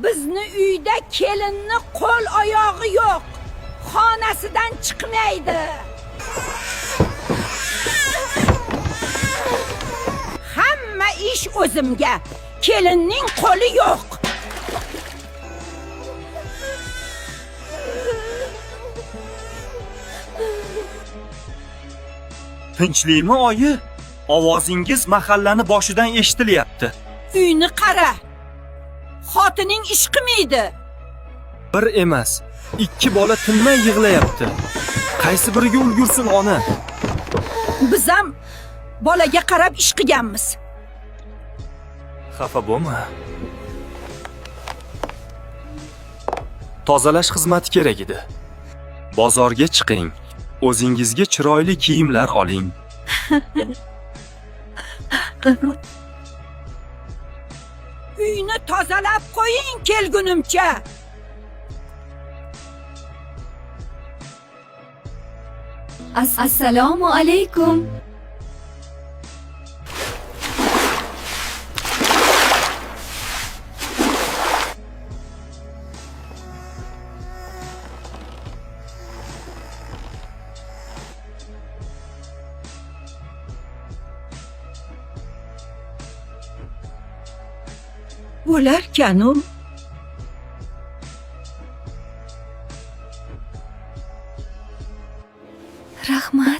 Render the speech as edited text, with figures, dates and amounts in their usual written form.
Bizni uyda kelinni qo'l oyog'i yo'q. Xonasidan chiqmaydi. Hamma ish o'zimga. Kelinning qo'li yo'q. Tinchlikmi, oyi? Ovozingiz mahallani boshidan eshitilyapti. Uyni qara. Xotining ish qilmaydi. Bir emas, ikki bola tinmay yig'layapti. Qaysi biriga ulgursin, ona? Biz ham bolaga qarab ish qilganmiz. Xafa bo'lma. Tozalash xizmati kerak edi. Bozorga chiqing. O'zingizga chiroyli kiyimlar oling. Uyni tozalab qo'ying kelgunimcha. Assalomu alaykum. Bo'larkan-u. Rahmat.